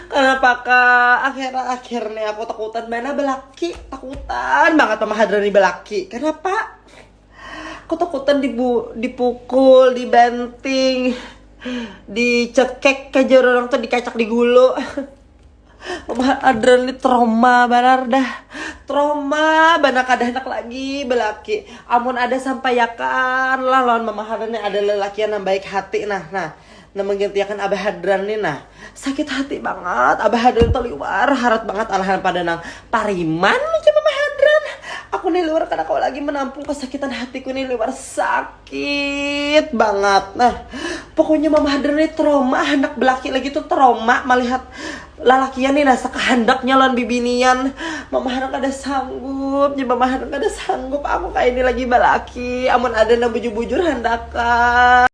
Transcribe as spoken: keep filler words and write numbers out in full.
Kenapa kak? Akhir-akhir nih aku takutan mana belaki, takutan banget Mama Hadrani belaki. Kenapa? Aku takutan dibu dipukul, dibanting, dicekek, kajar orang tuh dikacak digulu. Mama Hadrani trauma banar dah. Trauma banar, kada hendak lagi belaki. Amun ada sampaiakan lah lawan Mama Hadrani, ada lelakian yang baik hati nah. Nah, nah menggantikan Abah Hadrani nah. Sakit hati banget, Abah Hadran tuh liwar harat banget alahan pada nang pariman macam Abah Hadran. Aku nih liwar kada kawa lagi menampung kesakitan hatiku nih, liwar sakit banget. Nah, pokoknya Mama Hadran nih trauma, hendak belaki lagi tuh trauma melihat lalakian nih nasa kehendaknya lawan bibinian. Mama Hadran kada sanggup, ya Mama Hadran kada sanggup aku kayak ini lagi belaki. Amun ada nang bujur-bujur hendak